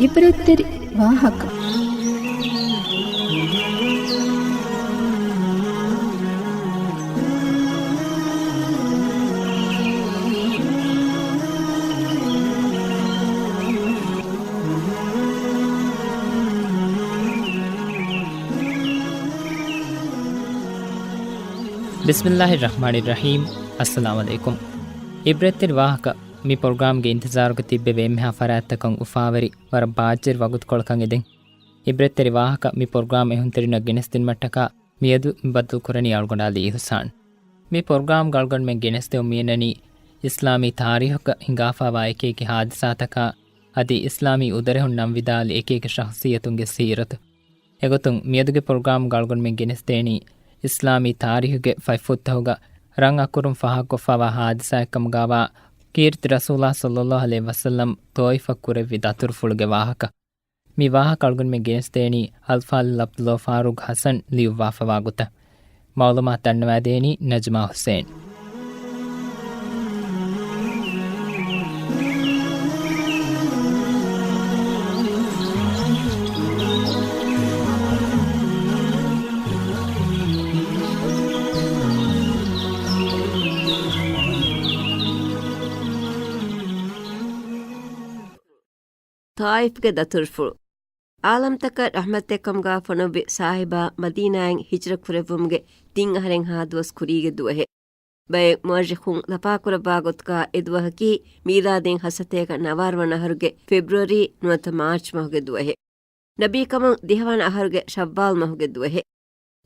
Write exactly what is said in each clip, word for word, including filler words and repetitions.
އިބްރަތްތެރި ވާހަކަ. ބިސްމިއްލާހި ރަޙްމާނި ރަޙީމް. އައްސަލާމު ޢަލައިކުމް. އިބްރަތްތެރި ވާހަކަ މި ޕްރޮގްރާމްގެ އިންތިޒާރުގަ ތިއްބެވި އެންމެހާ ފަރާތްތަކަށް އުފާވެރި ވަރަށް ބާއްޖަވެރި ވަގުތުކޮޅަކަށް އެދެން. އިބްރަތްތެރި ވާހަކަ މި ޕްރޮގްރާމް އެހުންތެރިންނަށް ގެނެސްދިނުމަށްޓަކާ މިއަދު މި ބައްދަލުކުރަނީ އަޅުގަނޑާ ލީ އިޙުސާން. މި ޕްރޮގްރާމްގަ އަޅުގަނޑުމެން ގެނެސްދެމުން މިއަންނަނީ އިސްލާމީ ތާރީޚުގަ ހިނގާފައިވާ އެކިއެކި ޙާދިސާތަކާ އަދި އިސްލާމީ އުދަރެހުން ނަން ވިދާޅުވި އެކިއެކި ޝަޚްޞިއްޔަތުންގެ ސީރަތު. އެގޮތުން މިއަދުގެ ޕްރޮގްރާމްގަ އަޅުގަނޑުމެން ގެނެސްދޭނީ އިސްލާމީ ތާރީޚުގެ ފަތްފުށްތަކުގަ ރަނގަޅުކުރުން ފާހަގަކޮށްފައިވާ ޙާދިސާއެއްކަމުގަވާ ކީރިތި ރަސޫލާ ޞައްލައްލާހު ޢަލައިހި ވަސައްލަމް ޠާއިފަށް ކުރެއްވި ދަތުރުފުޅުގެ ވާހަކަ. މި ވާހަކަ އަޅުގަނޑުމެން ގެނެސްދޭނީ އަލްފާޟިލް ޢަބްދުﷲ ފާރޫޤް ޙަސަން ލިޔުއްވާފައިވާ ގޮތަށް. މަޢުލޫމާތު ދަންނަވައިދޭނީ ނަޖްމާ ޙުސެން. ޠާއިފްގެ ދަތުރުފުޅު. ޢާލަމްތަކަށް ރަޙްމަތެއްކަމުގާ ފޮނުއްވި ޞާޙިބާ މަދީނާއިން ހިޖްރަ ކުރެއްވުމުގެ ތިން އަހަރެއްހާ ދުވަސް ކުރީގެ ދުވަހެއް. ބައެއް މުއައްރިޚުން ލަފާކުރައްވާ ގޮތުގާ އެ ދުވަހަކީ މީލާދީން ހަސަތޭކަ ނަވާރަ ވަނަ އަހަރުގެ ފެބްރުއަރީ ނުވަތަ މާޗް މަހުގެ ދުވަހެއް. ނަބީކަމުން ދިހަވަނަ އަހަރުގެ ޝައްވާލް މަހުގެ ދުވަހެއް.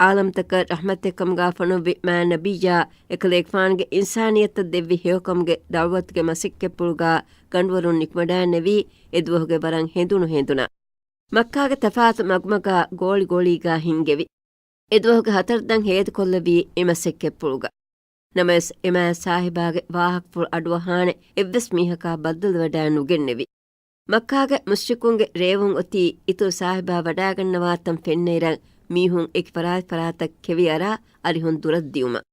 ޢާލަމްތަކަށް ރަޙްމަތެއްކަމުގާ ފޮނުއްވި މާތް ނަބިއްޔާ އެކަލޭގެފާނުގެ އިންސާނިއްޔަތަށް ދެއްވި ހެޔޮކަމުގެ ދަޢުވަތުގެ މަސައްކަތްޕުޅުގާ ގަނޑުވަރުން ނިކުމެޑާންނެވީ އެ ދުވަހުގެ ވަރަށް ހެނދުނު ހެނދުނަށް. މައްކާގެ ތަފާތު މަގުމަގާ ގޯޅި ގޯޅީގާ ހިންގެވި. އެ ދުވަހުގެ ހަތަރު ދަން ހޭދަކޮށްލެވީ އެ މަސައްކަތްޕުޅުގަ. ނަމަވެސް، އެ މާތް ސާހިބާގެ ވާހަކަފުޅު އަޑުއަހާނެ އެއްވެސް މީހަކާ ބައްދަލުވެވަޑައި ނުގެންނެވި. މައްކާގެ މުޝްރިކުންގެ ރޭވުން އޮތީ އިތުރު ސާހިބާ ވަޑައިގަންނަވާތަން ފެންނައިރަށް މީހުން އެކި ފަރާތް ފަރާތަށް ކެވިއަރާ އަރިހުން ދުރަށް ދިއުމަށް.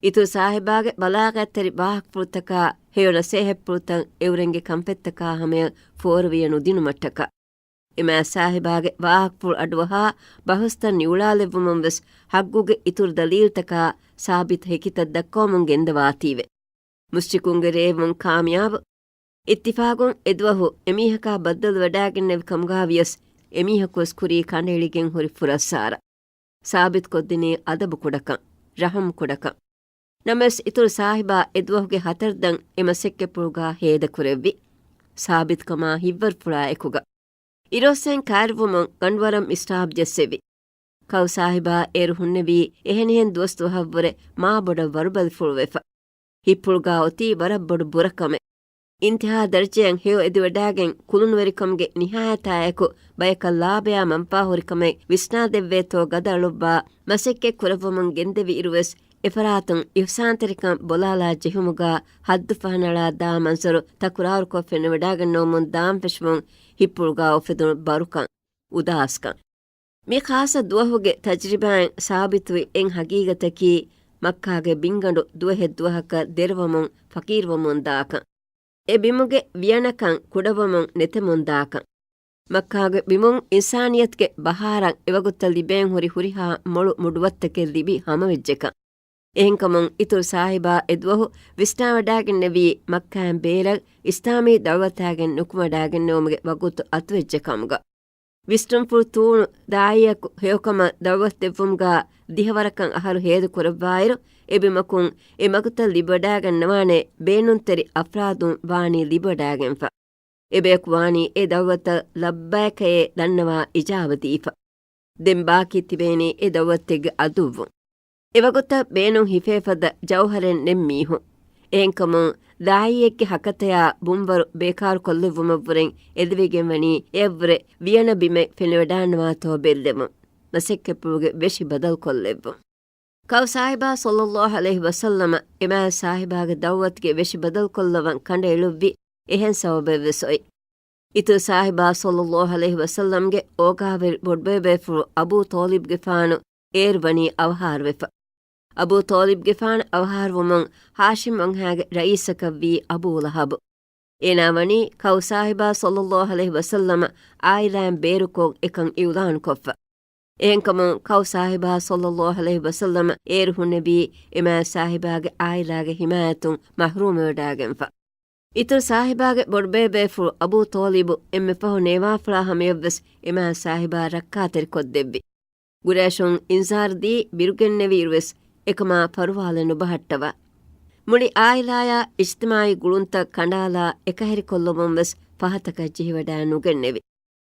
އިތުރު ސާހިބާގެ ބަލާޣަތްތެރި ވާހަކަފުޅުތަކާ ހެޔޮ ނަސޭހަތްޕުޅުތައް އެއުރެންގެ ކަންފަތްތަކާ ހަމަޔަށް ފޯރުވިޔަ ނުދިނުމަށްޓަކާ. އެ މާތް ސާހިބާގެ ވާހަކަފުޅު އަޑުއަހާ ބަހުސްތައް ނިއުޅާލެއްވުމުން ވެސް ޙައްގުގެ އިތުރު ދަލީލްތަކާ ސާބިތު ހެކިތައް ދައްކަވަމުން ގެންދަވާތީވެ. މުޝްރިކުންގެ ރޭވުން ކާމިޔާބު. އިއްތިފާގުން އެދުވަހު އެމީހަކާ ބައްދަލު ވެޑާގެންނެވި ކަމުގާ ވިޔަސް އެމީހަކުވެސް ކުރީ ކަނޑައެޅިގެން ހުރި ފުރައްސާރަ. ސާބިތުކޮށްދިނީ އަދަބު ކުޑަކަން، ރަޙުމް ކުޑަކަން. ނަމަވެސް އިތުރު ސާހިބާ އެދުވަހުގެ ހަތަރު ދަން އެ މަސައްކަތްޕުޅުގާ ހޭދަކުރެއްވި. ސާބިތުކަމާ ހިތްވަރުފުޅާ އެކުގަ. އިރުއޮއްސެން ކައިރިވުމުން ގަނޑުވަރަށް މިސްރާބް ޖެއްސެވި. ކައު ސާހިބާ އޭރު ހުންނެވީ އެހެނިހެން ދުވަސްދުވަހަށްވުރެ މާބޮޑަށް ވަރުބަލިފުޅުވެފަ. ހިތްޕުޅުގާ އޮތީ ވަރަށް ބޮޑު ބުރަކަމެއް. އިންތިހާ ދަރަޖައަށް ހެޔޮ އެދިވަޑާގެން ކުޅުނުވެރިކަމުގެ ނިހާޔަތާއެކު ބަޔަކަށް ލާބަޔާ މަންފާހުރިކަމެއް ވިސްނާދެއްވޭތޯ ގަދައަޅުއްވާ މަސައްކަތް ކުރައްވަމުން ގެންދެވިއިރުވެސް އެފަރާތުން އިޙުސާންތެރިކަން ބޮލާލާ ޖެހުމުގާ ހައްދު ފަހަނަޅާ ދާ މަންޒަރު ތަކުރާރުކޮށް ފެނިވަޑާގަންނަވަމުން ދާންފެށުމުން ހިތްޕުޅުގާ އުފެދުނު ބަރުކަން، އުދާސްކަން. މި ޚާއްޞަ ދުވަހުގެ ތަޖްރިބާއިން ސާބިތުވި އެއް ހަގީގަތަކީ، މައްކާގެ ބިންގަނޑު ދުވަހެއްދުވަހަކަށް ދެރަވަމުން ފަޤީރުވަމުން ދާކަން. އެ ބިމުގެ ވިޔަނަކަން ކުޑަވަމުން ނެތެމުން ދާކަން. މައްކާގެ ބިމުން އިންސާނިއްޔަތުގެ ބަހާރަށް އެވަގުތަށް ލިބޭން ހުރި ހުރިހާ މޮޅު މުޑުވައްތަކެއް ލިބި ހަމަވެއްޖެކަން. އެހެންކަމުން އިތުރު ސާހިބާ އެދުވަހު ވިސްނާވަޑާގެންނެވީ މައްކާއިން ބޭރަށް އިސްލާމީ ދަޢުވަތާގެން ނުކުމެވަޑާގެންނެވުމުގެ ވަގުތު އަތުވެއްޖެ ކަމުގަ. ވިސްނުންފުޅު ތޫނު ދާޢީއަކު ހެޔޮކަމަށް ދަޢުވަތު ދެއްވުމުގާ ދިހަވަރަކަށް އަހަރު ހޭދަކުރައްވާއިރު، އެބިމަކުން އެ މަގުތައް ލިބިވަޑާގަންނަވާނެ ބޭނުންތެރި އަފްރާދުން ވާނީ ލިބިވަޑާގެންފަ. އެބަޔަކު ވާނީ އެ ދަޢުވަތަށް ލައްބައިކައޭ ދަންނަވާ އިޖާބަ ދީފަ. ދެން ބާކީ ތިބޭނީ އެ ދަޢުވަތެއްގެ އަދުއްވުން. އެވަގުތަށް ބޭނުން ހިފޭފަދަ ޖައުހަރެއް ނެތް މީހުން. އެހެންކަމުން ދާޢީއެއްގެ ހަކަތަޔާ ބުންވަރު ބޭކާރު ކޮށްލެއްވުމަށްވުރެން އެދެވިގެންވަނީ އެއަށްވުރެ ވިޔަނަ ބިމެއް ފެނިވަޑާންނަވާތޯ ބެއްލެވުން. މަސައްކަތްޕުޅުގެ ވެށި ބަދަލުކޮށްލެއްވުން. ކައު ސާހިބާ ޞައްލައްލާހު ޢަލައިހި ވަސައްލަމަ އެ މާތް ސާހިބާގެ ދަޢުވަތުގެ ވެށި ބަދަލުކޮށްލަވަން ކަނޑައެޅުއްވި އެހެން ސަބަބެއްވެސް އޮތް. އިތުރު ސާހިބާ ޞައްލައްލާހު ޢަލައިހި ވަސައްލަމްގެ އޯގާވެރި ބޮޑުބޭބޭފުޅު އަބޫ ޠާލިބްގެފާނު އޭރު ވަނީ އަވަހާރަވެފަ. އަބޫ ޠާލިބްގެފާނު އަވަހާރަވުމުން ހާޝިމް ވަންހާގެ ރައީސަކަށްވީ އަބޫ ލަހަބު. އޭނާ ވަނީ ކައު ސާހިބާ ޞައްލައްލާހު ޢަލައިހި ވަސައްލަމަ ޢާއިލާއިން ބޭރުކޮށް އެކަން އިޢުލާންކޮށްފަ. އެހެންކަމުން ކައު ސާހިބާ ޞައްލައްލާހު ޢަލައިހި ވަސައްލަމަ އޭރު ހުންނެވީ އެ މާތް ސާހިބާގެ ޢާއިލާގެ ޙިމާޔަތުން މަޙްރޫމްވެވަޑާގެންފަ. އިތުރު ސާހިބާގެ ބޮޑުބޭބޭފުޅު އަބޫ ޠާލިބު އެންމެ ފަހު ނޭވާފަޅާ ހަމަޔަށްވެސް އެ މާތް ސާހިބާ ރައްކާތެރިކޮށްދެއްވި. ގުރައިޝުން އިންޒާރުދީ ބިރުގެންނެވިއިރުވެސް އެކަމާ ފަރުވާލެއް ނުބަހައްޓަވާ. މުޅި ޢާއިލާޔާ އިޖްތިމާޢީ ގުޅުންތައް ކަނޑާލާ އެކަހެރިކޮށްލަވުންވެސް ފަހަތަކަށް ޖެހިވަޑާ ނުގެންނެވި.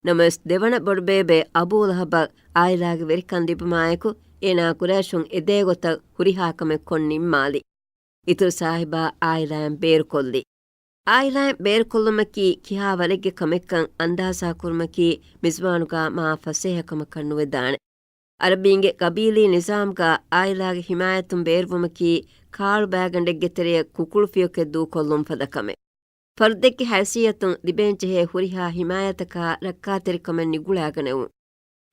ނަމަވެސް ދެވަނަ ބޮޑުބޭބެ އަބޫ ލަހަބަށް ޢާއިލާގެ ވެރިކަން ލިބުމާއެކު އޭނާ ގުރައިޝުން އެދޭގޮތަށް ހުރިހާ ކަމެއް ކޮށް ނިންމާލި. އިތުރު ސާހިބާ ޢާއިލާއިން ބޭރުކޮށްލި. ޢާއިލާއިން ބޭރުކޮށްލުމަކީ ކިހާ ވަރެއްގެ ކަމެއްކަން އަންދާޒާކުރުމަކީ މިޒުވާނުގާ މާ ފަސޭހަކަމަކަށް ނުވެދާނެ. ޢަރަބީންގެ ޤަބީލީ ނިޒާމްގާ ޢާއިލާގެ ޙިމާޔަތުން ބޭރުވުމަކީ ކާޅު ބާގަނޑެއްގެ ތެރެޔަށް ކުކުޅު ފިޔަކެއް ދޫކޮށްލުން ފަދަ ކަމެއް. ފަރުދެއްގެ ހައިސިއްޔަތުން ލިބޭންޖެހޭ ހުރިހާ ޙިމާޔަތަކާ ރައްކާތެރިކަމެއް ނިގުޅާގަނެވުން.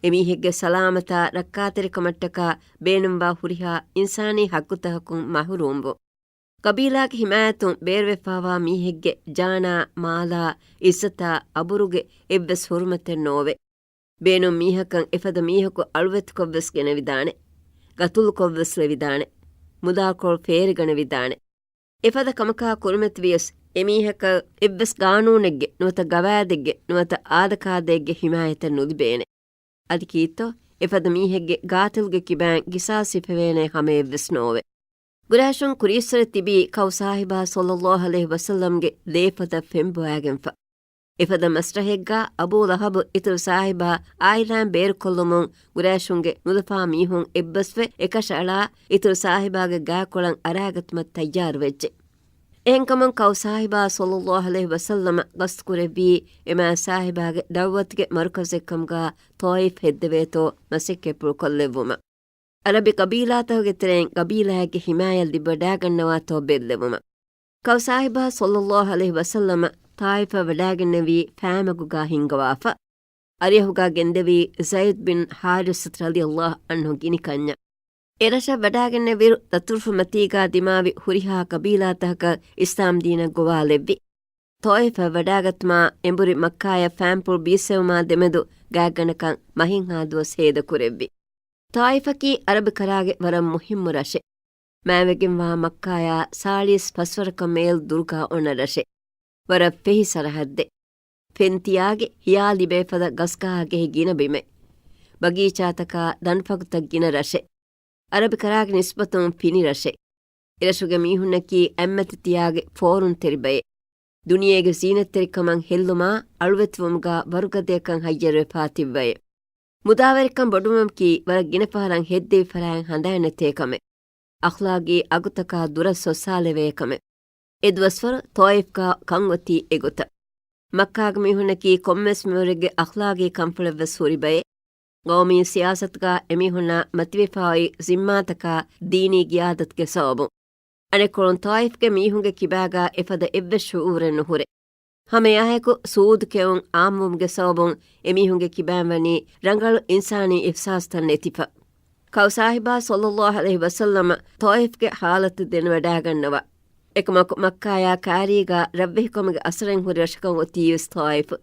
އެމީހެއްގެ ސަލާމަތާ ރައްކާތެރިކަމަށްޓަކާ ބޭނުންވާ ހުރިހާ އިންސާނީ ޙައްޤުތަކަކުން މަޙުރޫމްވުން. ޤަބީލާގެ ޙިމާޔަތުން ބޭރުވެފާވާ މީހެއްގެ ޖާނާ، މާލާ، ޢިއްޒަތާ، އަބުރުގެ އެއްވެސް ޙުރުމަތެއް ނޯވޭ. ބޭނުން މީހަކަށް އެފަދަ މީހަކު އަޅުވެތިކޮށްވެސް ގެނެވިދާނެ. ގަތުލުކޮށްވެސް ލެވިދާނެ. މުދާކޮޅު ފޭރިގަނެވިދާނެ. އެފަދަ ކަމަކާ ކުރިމަތިވިޔަސް، އެމީހަކަށް އެއްވެސް ގާނޫނެއްގެ ނުވަތަ ގަވާއިދެއްގެ ނުވަތަ އާދަކާދައެއްގެ ޙިމާޔަތެއް ނުލިބޭނެ. އަދި ކީއްތޯ، އެފަދަ މީހެއްގެ ގާތިލްގެ ކިބައިން ގިސާސް ހިފެވޭނެ ހަމައެއްވެސް ނޯވެ. ގުރައިޝުން ކުރީއްސުރެ ތިބީ ކައު ސާހިބާ ޞައްލައްލާހު ޢަލައިހި ވަސައްލަމްގެ ލޭފަތަށް ފެންބޮވާގެންފަ. އެފަދަ މަސްރަހެއްގާ އަބޫ ލަހަބު އިތުރު ސާހިބާ ޢާއިލާއިން ބޭރުކޮށްލުމުން ގުރައިޝުންގެ ނުލަފާ މީހުން އެއްބަސްވެ އެކަށައަޅާ އިތުރު ސާހިބާގެ ގާކޮޅަށް އަރާގަތުމަށް ތައްޔާރުވެއްޖެ. އެހެންކަމުން ކައު ސާހިބާ ޞައްލައްލާހު ޢަލައިހި ވަސައްލަމަ ގަސްތުކުރެއްވީ އެ މާތް ސާހިބާގެ ދަޢުވަތުގެ މަރުކަޒެއްކަމުގާ ޠާއިފް ހެއްދެވޭތޯ މަސައްކަތްޕުޅު ކޮށްލެއްވުމަށް. ޢަރަބި ޤަބީލާތަކުގެ ތެރެއިން ޤަބީލާއެއްގެ ޙިމާޔަތް ލިބިވަޑާގަންނަވާތޯ ބެއްލެވުމަށް. ކައު ސާހިބާ ޞައްލައްލާހު ޢަލައިހި ވަސައްލަމަ ޠާއިފަށް ވަޑާގެންނެވީ ފައިމަގުގާ ހިންގަވާފަ. އަރިއަހުގާ ގެންދެވީ ޒައިދް ބިން ޙާރިސަތު ރަޟިޔައްލާހު ޢަންހު ގިނިކަންޏަށް. އެރަށަށް ވަޑާގެންނެވިއިރު ދަތުރުފުމަތީގާ ދިމާވި ހުރިހާ ޤަބީލާތަކަކަށް އިސްލާމްދީނަށް ގޮވާލެއްވި. ޠާއިފަށް ވަޑާގަތުމާ އެނބުރި މައްކާޔަށް ފާންޕުޅު ބީއްސެވުމާ ދެމެދު ގާތްގަނޑަކަށް މަހެއްހާ ދުވަސް ހޭދަކުރެއްވި. ޠާއިފަކީ ޢަރަބި ކަރާގެ ވަރަށް މުހިއްމު ރަށެއް. މާތްވެގެންވާ މައްކާޔާ ސާޅީސް ފަސްވަރަކަށް މޭލް ދުރުގާ އޮންނަ ރަށެއް. ވަރަށް ފެހި ސަރަހައްދެއް. ފެން ތިޔާގެ ހިޔާ ލިބޭ ފަދަ ގަސްގަހާ ގެހި ގިނަ ބިމެއް. ބަގީޗާތަކާ ދަނޑުފަގުތައް ގިނަ ރަށެއް. ޢަރަބި ކަރާގެ ނިސްބަތުން ފިނި ރަށެއް. އެރަށުގެ މީހުންނަކީ އަތްމަތި ތިޔާގެ ފޯރުންތެރި ބައެއް. ދުނިޔޭގެ ޒީނަތްތެރިކަމަށް ހެއްލުމާ އަޅުވެތިވުމުގާ ވަރުގަދަޔަކަށް ހައްޔަރުވެފާ ތިއްބައެއް. މުދާވެރިކަން ބޮޑުވުމަކީ ވަރަށް ގިނަ ފަހަރަށް ހެއްދެވި ފަރާތް ހަނދާން ނެތޭ ކަމެއް. އަޚްލާގީ އަގުތަކާ ދުރަށް ސޮއްސާލެވޭ ކަމެއް. އެ ދުވަސްވަރު ޠާއިފްގާ ކަން އޮތީ އެގޮތަށް. މައްކާގެ މީހުންނަކީ ކޮންމެސް މިންވަރެއްގެ އަޚްލާގީ ކަންފަޅެއްވެސް ހުރި ބައެއް. ގައުމީ ސިޔާސަތުގާ އެމީހުންނާ މަތިވެފާ އޮތް ޒިންމާތަކާ ދީނީ ގިޔާދަތުގެ ސަބަބުން. އަނެއްކޮޅުން ޠާއިފްގެ މީހުންގެ ކިބާގާ އެފަދަ އެއްވެސް ޝުޢޫރެއް ނުހުރޭ. ހަމައެއާއެކު ސޫދު ކެއުން އާއްމުވުމުގެ ސަބަބުން އެމީހުންގެ ކިބާން ވަނީ ރަނގަޅު އިންސާނީ އިޙްސާސްތައް ނެތިފަ. ކައު ސާހިބާ ޞައްލައްލާހު ޢަލައިހި ވަސައްލަމަ ޠާއިފްގެ ޙާލަތު ދެނެވަޑާގަންނަވާ. އެކަމަކު މައްކާޔާ ކާރީގާ ރަށްވެހިކަމުގެ އަސަރެއް ހުރި ރަށަކަށް އޮތީވެސް ޠާއިފު.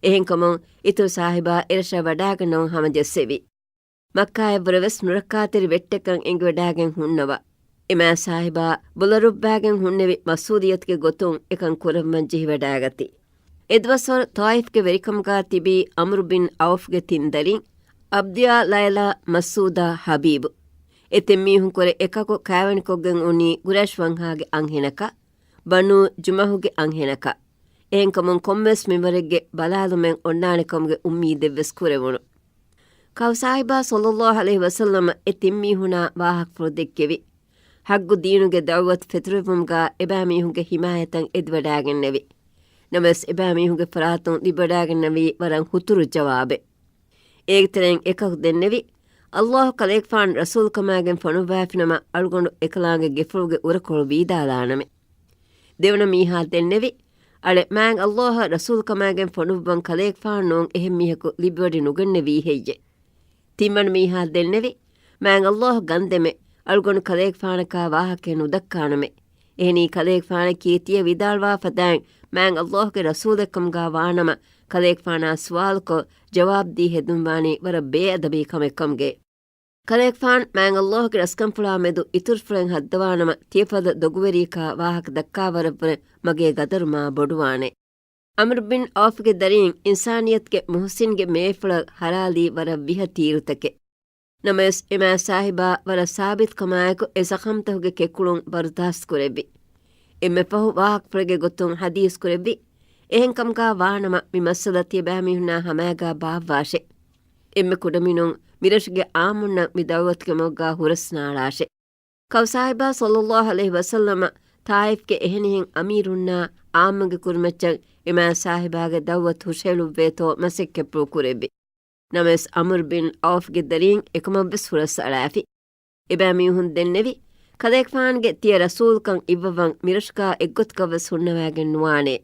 އެހެންކަމުން އިތުރު ސާހިބާ އެރަށަށް ވަޑާގަންނަވަން ހަމަޖެއްސެވި. މައްކާޔަށްވުރެވެސް ނުރައްކާތެރި ވެއްޓެއްކަން އެނގިވަޑާގެން ހުންނަވާ. އެމާ ސާހިބާ ބުލަރުއްވާގެން ހުންނެވި މަސްއޫލިއްޔަތުގެ ގޮތުން އެކަން ކުރައްވަން ޖެހިވަޑާގަތީ. އެދުވަސްވަރު ޠާއިފްގެ ވެރިކަމުގާ ތިބީ ޢަމްރު ބިން ޢައުފްގެ ތިން ދަރިން، ޢަބްދިޔާ، ލައިލާ، މަސްޢޫދާ، ޙަބީބު. އެ ތިން މީހުން ކުރެ އެކަކު ކާވެނިކޮށްގެން އުނީ ގުރައިޝް ވަންހާގެ އަންހެނަކަށް، ބަނޫ ޖުމަހުގެ އަންހެނަކަށް. އެހެންކަމުން ކޮންމެސް މިންވަރެއްގެ ބަލާލުމެއް އޮންނާނެކަމުގެ އުއްމީދެއްވެސް ކުރެވުނު. ކައު ސާހިބާ ޞައްލައްލާހު ޢަލައިހި ވަސައްލަމަ އެ ތިން މީހުނާ ވާހަކަފުޅު ދެއްކެވި. ޙައްޤު ދީނުގެ ދަޢުވަތު ފެތުރެއްވުމުގާ އެބައިމީހުންގެ ޙިމާޔަތަށް އެދިވަޑާގެންނެވި. ނަމަވެސް އެބައިމީހުންގެ ފަރާތުން ލިބިވަޑާގެންނެވީ ވަރަށް ހުތުރު ޖަވާބެއް. އޭގެ ތެރެއިން އެކަކު ދެންނެވި، ﷲ ކަލޭގެފާނު ރަސޫލުކަމާގެން ފޮނުއްވާފިނަމަ އަޅުގަނޑު އެކަލާނގެ ގެފުޅުގެ އުރަކޮޅު ވީދާލާނަމޭ. ދެވަނަ މީހާ ދެންނެވި، އަޅެ މާތް ﷲ އަށް ރަސޫލުކަމާގެން ފޮނުއްވަން ކަލޭގެފާނު ނޫން އެހެން މީހަކު ލިބިވަޑި ނުގަންނެވީ ހެއްޔޭ؟ ތިންވަނަ މީހާ ދެންނެވި، މާތް ﷲ ގަންދެމެ، އަޅުގަނޑު ކަލޭގެފާނަކާ ވާހަކައެއް ނުދައްކާނަމޭ. އެހެނީ ކަލޭގެފާނަކީ ތިޔަ ވިދާޅުވާ ފަދައިން މާތް ﷲ ގެ ރަސޫލެއްކަމުގާ ވާނަމަ، ކަލޭގެފާނާ ސުވާލުކޮށް، ޖަވާބުދީ ހެދުންވާނީ ވަރަށް ބޭއަދަބީ ކަމެއް ކަމުގައި. ކަލޭގެފާނު މާތް ﷲ ގެ ރަސްކަންފުޅާ މެދު އިތުރުފުޅެއް ހައްދަވާނަމަ، ތިޔަފަދަ ދޮގުވެރިޔަކާ ވާހަކަ ދައްކާވަރަށްވުރެ މަގޭ ގަދަރުމާ ބޮޑުވާނެ. ޢަމްރު ބިން ޢައުފްގެ ދަރީން އިންސާނިއްޔަތުގެ މުޙުސިންގެ މޭފުޅަށް ޙަރާލީ ވަރަށް ވިހަ ތީރުތަކެއް. ނަމަވެސް، އެމާ ސާހިބާ ވަރަށް ސާބިތުކަމާއެކު އެ ޒަޚަމްތަކުގެ ކެކުޅުން ބަރުދާސްތު ކުރެއްވި. އެންމެ ފަހު ވާހަކަފުޅެއްގެ ގޮތުން ޙަދީޘް ކުރެއްވި. އެހެންކަމުގާ ވާނަމަ، މި މައްސަލަ ތިޔަބައިމީހުންނާ ހަމައިގާ ބާއްވާށޭ. އެންމެ ކުޑަމިނުން މިރަށުގެ ޢާއްމުންނަށް މި ދަޢުވަތުގެ މަގުގާ ހުރަސް ނާޅާށޭ. ކައު ސާހިބާ ޞައްލައްލާހު ޢަލައިހި ވަސައްލަމަ ޠާއިފްގެ އެހެނިހެން އަމީރުންނާ ޢާއްމުންގެ ކުރިމައްޗަށް އެމާ ސާހިބާގެ ދަޢުވަތު ހުށަހެޅުއްވޭތޯ މަސައްކަތްޕުޅު ކުރެއްވި. ނަމަވެސް، ޢަމްރު ބިން ޢައުފްގެ ދަރީން އެކަމަށްވެސް ހުރަސް އަޅާފި. އެބައިމީހުން ދެންނެވި، ކަލޭގެފާނުގެ ތިޔަ ރަސޫލުކަން އިއްވަވަން މިރަށުގާ އެއްގޮތަކަށްވެސް ހުންނަވައިގެން ނުވާނޭ.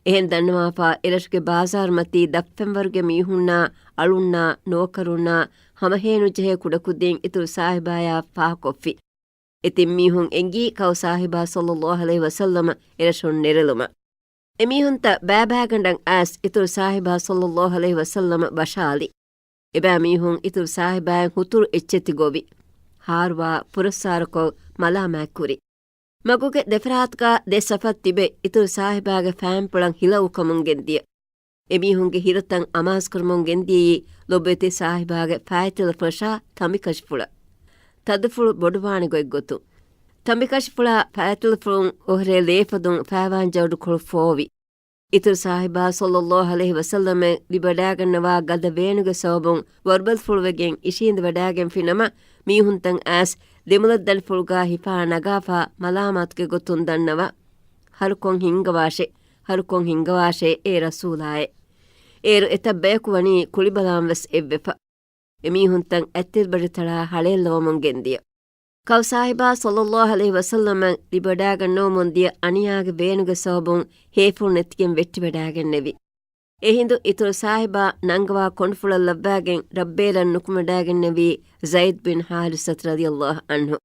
އެހެން ދަންނަވާފަ، އެރަށުގެ ބާޒާރުމަތީ ދަށްފަންވަރުގެ މީހުންނާ، އަޅުންނާ، ނޯކަރުންނާ، ހަމަހޭނުޖެހޭ ކުޑަކުދީން އިތުރު ސާހިބާޔާ ފާހަގަކޮށްފި. އެ ތިން މީހުން އެނގީ ކައު ސާހިބާ ޞައްލައްލާހު ޢަލައިހި ވަސައްލަމަ އެރަށުން ނެރެލުމަށް. އެމީހުންތައް ބައިބައިގަނޑަށް އައިސް އިތުރު ސާހިބާ ޞައްލައްލާހު ޢަލައިހި ވަސައްލަމަ ވަށާލި. އެބައިމީހުން އިތުރު ސާހިބާއަށް ހުތުރު އެއްޗެއް ތިގޮވި. ހާރުވާ ފުރައްސާރަކޮށް މަލާމާތްކުރި. މަގުގެ ދެފަރާތުގާ ދެ ސަފަށް ތިބެ އިތުރު ސާހިބާގެ ފައިންޕުޅަށް ހިލައުކަމުން ގެންދިޔަ. އެމީހުންގެ ހިރަތައް އަމާޒުކުރަމުން ގެންދިޔައީ ލޮބުވެތި ސާހިބާގެ ފައިތިލަފުޅަށާ ތަނބިކަށިފުޅަށް. ތަދުފުޅު ބޮޑުވާނެ ގޮތްގޮތުން. ތަނބިކަށިފުޅާ ފައިތިލަފުޅުން އޮހޮރޭ ލޭފަދުން ފައިވާން ޖައުޑުކޮޅު ފޯވި. އިތުރު ސާހިބާ ޞައްލައްލާހު ޢަލައިހި ވަސައްލަމަށް ލިބިވަޑައިގަންނަވާ ގަދަ ވޭނުގެ ސަބަބުން ވަރުބަލިފުޅުވެގެން އިށީނދެވަޑައިގެންފި ނަމަ، މީހުންތައް އައިސް ދެމުލައްދަނޑިފުޅުގާ ހިފާ ނަގާފާ މަލާމާތުގެ ގޮތުން ދަންނަވާ. ހަރުކޮށް ހިންގަވާށޭ، ހަރުކޮށް ހިންގަވާށޭ އޭ ރަސޫލާއޭ. އޭރު އެތައް ބަޔަކު ވަނީ ކުޅިބަލާން ވެސް އެއްވެފަ. އެމީހުންތައް އަތްތެރިބަޑިތަޅާ ހަޅޭއްލަވަމުން ގެންދިޔަ. ކައު ސާހިބާ ޞައްލައްލާހު ޢަލައިހި ވަސައްލަމަށް ލިބިވަޑައިގަންނަވަމުން ދިޔަ އަނިޔާގެ ވޭނުގެ ސަބަބުން ހޭފުޅު ނެތިގެން ވެއްޓިވަޑައިގެންނެވި. އެހިނދު އިތުރު ސާހިބާ ނަންގަވާ ކޮނޑުފުޅަށް ލައްވާގެން ރައްބޭރަށް ނުކުމެވަޑައިގެންނެވީ ޒައިދް ބިން ޙާރިސަތު ރަޟިޔައްލާހު ޢަންހު.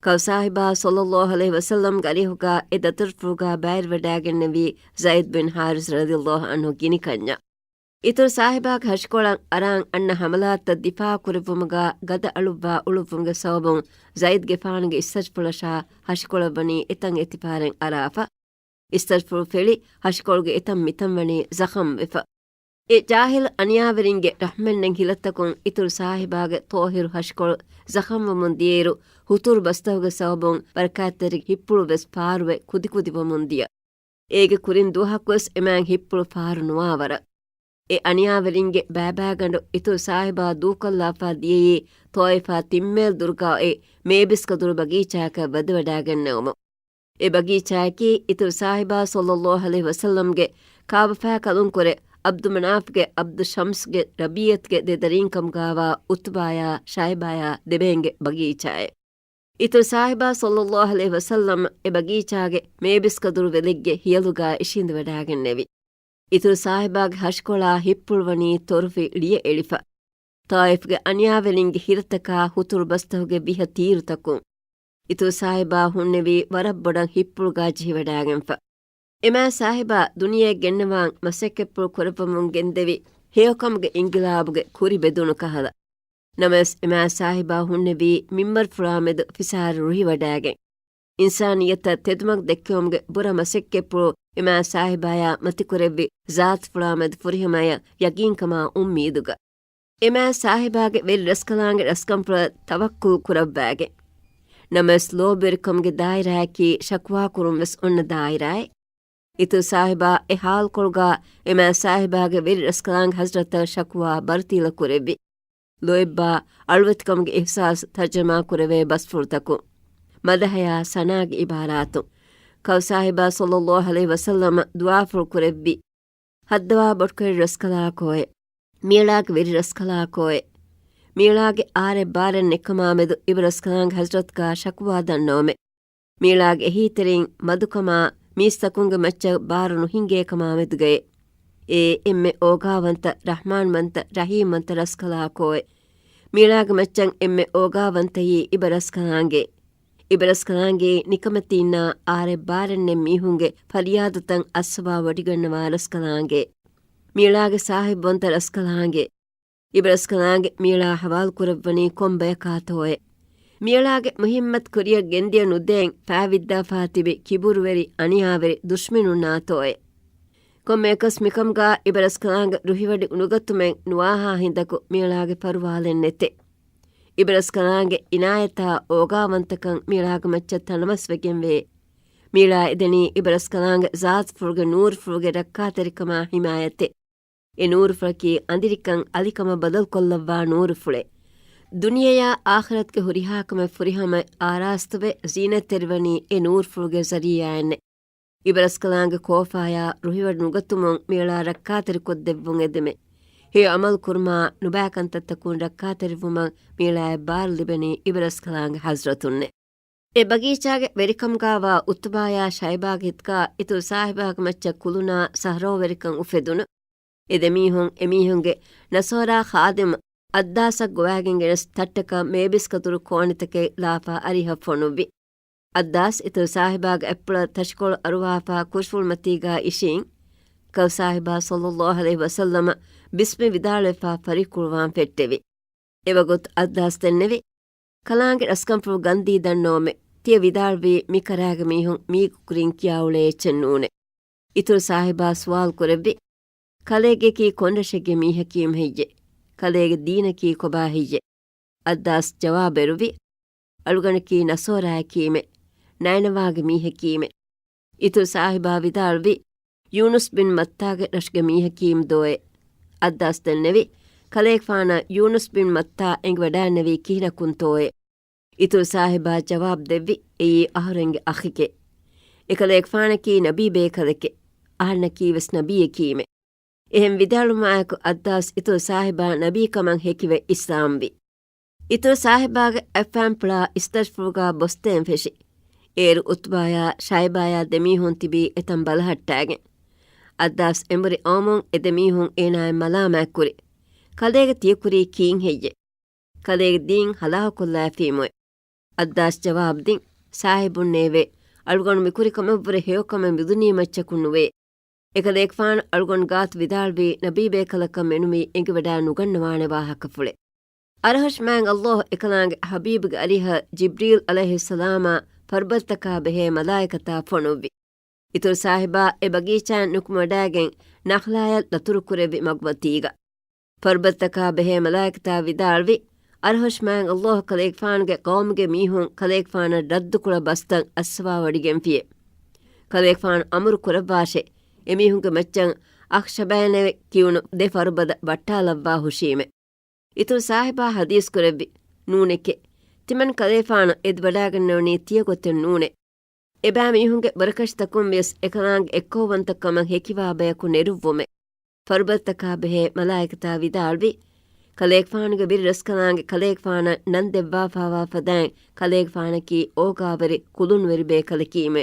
ކައު ސާހިބާ ޞައްލައްލާހު ޢަލައިހި ވަސައްލަމްގެ އަރިހުގާ އެ ދަތުރުފުޅުގާ ބައިވެރިވަޑައިގެންނެވީ ޒައިދް ބިން ޙާރިސަ ރަޟިޔައްލާހު ޢަންހު ގިނިކަންޏާ. އިތުރު ސާހިބާގެ ހަށިކޮޅަށް އަރާން އަންނަ ޙަމަލާތަށް ދިފާޢު ކުރެއްވުމުގާ ގަދަ އަޅުއްވާ އުޅުއްވުމުގެ ސަބަބުން ޒައިދްގެފާނުގެ އިސްތަށިފުޅަށާ ހަށިކޮޅަށް ވަނީ އެތަން އެތިފާރެއް އަރާފަ. އިސްތަށިފުޅު ފެޅި ހަށިކޮޅުގެ އެތަން މިތަން ވަނީ ޒަޚަމް ވެފަ. އެ ޖާހިލު އަނިޔާވެރިންގެ ރަޙްމަތްނެތް ހިލަތަކުން އިތުރު ސާހިބާގެ ޠާހިރު ހަށިކޮޅު ޒަޚަމްވަމުން ދިޔައިރު، ހުތުރު ބަސްތަކުގެ ސަބަބުން ބަރަކާތްތެރި ހިއްޕުޅު ވެސް ފާރުވެ ކުދިކުދިވަމުން ދިޔަ. އޭގެ ކުރިން ދުވަހަކުވެސް އެމާތް ހިއްޕުޅު ފާރު ނުވާވަރަށް. އެ އަނިޔާވެރިންގެ ބައިބައިގަނޑު އިތުރު ސާހިބާ ދޫކޮށްލާފާ ދިޔައީ ޠާއިފާ ތިން މޭލް ދުރުގަ އޮތް މޭބިސްކަދުރު ބަގީޗާއަކަށް ވަދެވަޑައިގެންނެވުމުން. އެ ބަގީޗާއަކީ އިތުރު ސާހިބާ ޞައްލައްލާހު ޢަލައިހި ވަސައްލަމްގެ ކާބަފާ ކަލުންކުރެ ޢަބްދު މަނާފްގެ ޢަބްދު ޝަމްސްގެ ރަބީޢަތުގެ ދެ ދަރީންކަމުގާވާ ޢުތުބާޔާ ޝައިބާޔާ ދެބައިންގެ ބަގީޗާއެއް. އިތުރު ސާހިބާ ޞައްލައްލާހު ޢަލައިހި ވަސައްލަމް އެ ބަގީޗާގެ މޭބިސްކަދުރު ވެލެއްގެ ހިޔަލުގާ އިށީނދެވަޑައިގެންނެވި. އިތުރު ސާހިބާގެ ހަށިކޮޅާ ހިއްޕުޅު ވަނީ ތޮރުފި ޅިޔަ އެޅިފަ. ޠާއިފްގެ އަނިޔާވެރިންގެ ހިރަތަކާ ހުތުރު ބަސްތަކުގެ ވިހަ ތީރުތަކުން. އިތުރު ސާހިބާ ހުންނެވީ ވަރަށް ބޮޑަށް ހިއްޕުޅުގާ ޖެހިވަޑައިގެންފަ. އެމާ ސާހިބާ ދުނިޔެއަށް ގެންނަވާން މަސައްކަތްޕުޅު ކުރައްވަމުން ގެންދެވި ހެޔޮކަމުގެ އިންގިލާބުގެ ކުރި ބެދުނު ކަހަލަ. ނަމަވެސް، އެމާ ސާހިބާ ހުންނެވީ މިންވަރުފުޅާމެދު ފިސާރަ ރުހިވަޑައިގެން. އިންސާނިއްޔަތަށް ތެދުމަގު ދެއްކެވުމުގެ ބުރަ މަސައްކަތްޕުޅު އެމާ ސާހިބާޔާ މަތިކުރެއްވި ޒާތުފުޅާމެދު ފުރިހަމަޔަށް ޔަގީންކަމާ އުއްމީދުގަ. އެމާ ސާހިބާގެ ވެރި ރަސްކަލާނގެ ރަސްކަންފުޅަށް ތަވައްކުލް ކުރައްވާގެން. ނަމަވެސް، ލޯބިވެރިކަމުގެ ދާއިރާއަކީ ޝަކުވާކުރުން ވެސް އޮންނަ ދާއިރާއެއް. އިތުރު ސާހިބާ އެ ހާލުކޮޅުގާ އެމާ ސާހިބާގެ ވެރި ރަސްކަލާނގެ ޙަޟްރަތަށް ޝަކުވާ ބަރުތީލަ ކުރެއްވި. ލޯތްބާ އަޅުވެތިކަމުގެ އިޙްސާސް ތަރްޖަމާ ކުރެވޭ ބަސްފުޅުތަކުން، މަދަޙަޔާ ސަނާގެ ޢިބާރާތުން، ކައު ސާހިބާ ޞައްލައްލާހު ޢަލައިހި ވަސައްލަމަ ދުޢާފުޅު ކުރެއްވި. ހައްދަވާ ބޮޑުކުރި ރަސްކަލާކޯއެ! މީޅާގެ ވެރި ރަސްކަލާކޯއެ! މީޅާގެ އާރެއް ބާރެއް ނެތްކަމާމެދު އިބަ ރަސްކަލާނގެ ޙަޟްރަތުގާ ޝަކުވާ ދަންނަވަމެ. މީޅާގެ އެހީތެރިން މަދުކަމާ މީސްތަކުންގެ މައްޗަށް ބާރު ނުހިނގޭކަމާމެދުގައެ. އޭ އެންމެ އޯގާވަންތަ، ރަޙްމާންވަންތަ، ރަޙީމްވަންތަ ރަސްކަލާކޯއެ! މީޅާގެ މައްޗަށް އެންމެ އޯގާވަންތައީ އިބަރަސްކަލާނގެ. އިބަރަސްކަލާނގެ ނިކަމެތީންނާ އާރެއް ބާރެއް ނެތް މީހުންގެ ފަރިޔާދުތައް އައްސަވާ ވޮޑިގަންނަވާ ރަސްކަލާނގެ. މީޅާގެ ސާހިބްވަންތަ ރަސްކަލާނގެ. އިބަރަސްކަލާނގެ މީޅާ ހަވާލު ކުރައްވަނީ ކޮން ބަޔަކާތޯއޭ؟ މީޅާގެ މުހިއްމަތް ކުރިއަށް ގެންދިޔަ ނުދޭން ފާވިއްދާފާ ތިބި ކިބުރުވެރި އަނިޔާވެރި ދުޝްމިނުންނާތޯއޭ؟ ކޮންމެއަކަސް މިކަމުގާ އިބަރަސްކަލާނގެ ރުހިވޮޑި ނުގަތުމެއް ނުވާހާ ހިނދަކު މީޅާގެ ފަރުވާލެއް ނެތޭ. އިބަރަސްކަލާނގެ އިނާޔަތާ އޯގާވަންތަކަން މީޅާގެ މައްޗަށް ތަނަވަސްވެގެންވޭ. މީޅާ އެދެނީ އިބަރަސްކަލާނގެ ޒާތުފުޅުގެ ނޫރުފުޅުގެ ރައްކާތެރިކަމާ ހިމާޔަތެއް. އެ ނޫރުފުޅަކީ އަނދިރިކަން އަލިކަމަށް ބަދަލުކޮށްލައްވާ ނޫރުފުޅެއް. ދުނިޔެޔާ އާޚިރަތުގެ ހުރިހާ ކަމެއް ފުރިހަމަ އާރާސްތުވެ ޒީނަތްތެރިވަނީ އެ ނޫރުފުޅުގެ ޒަރީޢާއިންނެ. އިބަރަސްކަލާނގެ ކޯފާޔާ ރުހިވޮޑި ނުގަތުމުން މިއަޅާ ރައްކާތެރިކޮށްދެއްވުން އެދެމެ. ހެޔޮ އަމަލު ކުރުމާ ނުބައިކަންތައްތަކުން ރައްކާތެރިވުމަށް މިއަޅާއަށް ބާރު ލިބެނީ އިބަރަސްކަލާނގެ ޙަޟްރަތުންނެ. އެ ބަގީޗާގެ ވެރިކަމުގާވާ އުތުބާޔާ ޝައިބާގެ ހިތުގާ އިތުރު ސާހިބާގެ މައްޗަށް ކުލުނާ ސަހްރޯވެރިކަން އުފެދުނު. އެ ދެމީހުން އެމީހުންގެ ނަޞާރާ ޚާދިމު އައްދާސަށް ގޮވާގެން ގެނެސް ތައްޓަކަށް މޭބިސްކަތުރު ކޯނިތަކެއް ލާފާ އަރިހަށް ފޮނުއްވި. އައްދާސް އިތުރު ސާހިބާގެ އަތްޕުޅަށް ތަށިކޮޅު އަރުވާފާ ކުށްފުޅުމަތީގާ އިށީން، ކައު ސާހިބާ ޞައްލައްލާހު ޢަލައިހި ވަސައްލަމަ ބިސްމި ވިދާޅުވެފާ ފަރިކުޅުވާން ފެއްޓެވި. އެވަގުތު އައްދާސް ދެންނެވި، ކަލާނގެ ރަސްކަންފުޅު ގަންދީ ދަންނަވަމެ، ތިޔަ ވިދާޅުވީ މި ކަރާގެ މީހުން މީގެ ކުރިން ކިޔާ އުޅޭ އެއްޗެއް ނޫނޭ. އިތުރު ސާހިބާ ސުވާލު ކުރެއްވި، ކަލޭގެކީ ކޮންރަށެއްގެ މީހަކީމު ހެއްޔެ؟ ކަލޭގެ ދީނަކީ ކޮބާ ހެއްޔެ؟ އައްދާސް ޖަވާބު އެރުވި، އަޅުގަނޑަކީ ނަޞާރާއެކީމެ، ނައިނަވާގެ މީހަކީމެ. އިތުރު ސާހިބާ ވިދާޅުވި، ޔޫނުސް ބިން މައްތާގެ ރަށުގެ މީހަކީމު ދޯއޭ؟ އައްދާސް ދެންނެވި، ކަލޭގެފާނަށް ޔޫނުސް ބިން މައްތާ އެނގިވަޑައިންނެވީ ކިހިނަކުންތޯއޭ؟ އިތުރު ސާހިބާ ޖަވާބު ދެއްވި، އެއީ އަހަރެންގެ އަޚެކޭ. އެކަލޭގެފާނަކީ ނަބީ ބޭކަލެކޭ. އަހަންނަކީވެސް ނަބީއެކީމެ. އެހެން ވިދާޅުވުމާއެކު އައްދާސް އިތުރު ސާހިބާ ނަބީކަމަށް ހެކިވެ އިސްލާމްވި. އިތުރު ސާހިބާގެ އަތްފައިންޕުޅާ އިސްތަށިފުޅުގާ ބޮސްދޭން ފެށި. އޭރު އުތުބާޔާ ޝައިބާޔާ ދެމީހުން ތިބީ އެތަން ބަލަހައްޓާގެން. އައްދާސް އެނބުރި އައުމުން އެ ދެމީހުން އޭނާއަށް މަލާމާތްކުރި. ކަލޭގެ ތިޔަ ކުރީ ކީން ހެއްޔެ؟ ކަލޭގެ ދީން ހަލާކުކޮށްލާފީމުއޭ. އައްދާސް ޖަވާބުދިން، ސާހިބުންނޭވެ! އަޅުގަނޑު މިކުރި ކަމަށްވުރެ ހެޔޮކަމެއް މިދުނިޔެމައްޗަކު ނުވޭ. އެކަލޭގެފާނު އަޅުގަނޑު ގާތު ވިދާޅުވީ ނަބީބޭކަލަކަށް މެނުވީ އެނގިވަޑާ ނުގަންނަވާނެ ވާހަކަފުޅެއް. އަރަހަށް މާތް ﷲ އެކަލާނގެ ޙަބީބުގެ އަރިހަށް ޖިބްރީލް ޢަލައިހިއްސަލާމާ ފަރުބަދަތަކާ ބެހޭ މަލާއިކަތާ ފޮނުއްވި. އިތުރު ސާހިބާ އެ ބަގީޗާއިން ނުކުމެވަޑައިގެން ނަޚްލާޔަށް ދަތުރުކުރެއްވި މަގުމަތީގަ. ފަރުބަދަތަކާ ބެހޭ މަލާއިކަތާ ވިދާޅުވި، އަރަހަށް މާތް ﷲ ކަލޭގެފާނުގެ ޤައުމުގެ މީހުން ކަލޭގެފާނަށް ރައްދުކުޅަ ބަސްތައް އައްސަވާވަޑިގެންފިޔޭ. ކަލޭގެފާނު އަމުރު ކުރައްވާށޭ، އެމީހުންގެ މައްޗަށް އަޚްޝަބައިނޭ ކިޔުނު ދެ ފަރުބަދަ ވައްޓާލައްވާ ހުށީމެ. އިތުރު ސާހިބާ ޙަދީޘް ކުރެއްވި، ނޫނެކޭ. ތިމަން ކަލޭފާނު އެދިވަޑާގަންނަވަނީ ތިޔަ ގޮތެއް ނޫނޭ. އެބައިމީހުންގެ ބުރަކަށިތަކުން ވިޔަސް އެކަލާނގެ އެއްކައުވަންތަކަމަށް ހެކިވާ ބަޔަކު ނެރުއްވުމެ. ފަރުބަދަތަކާ ބެހޭ މަލާއިކަތާ ވިދާޅުވި، ކަލޭގެފާނުގެ ބިރު ރަސްކަލާނގެ ކަލޭގެފާނަށް ނަން ދެއްވާފާވާ ފަދައިން ކަލޭގެފާނަކީ އޯގާވެރި ކުލުނުވެރި ބޭކަލަކީމެ.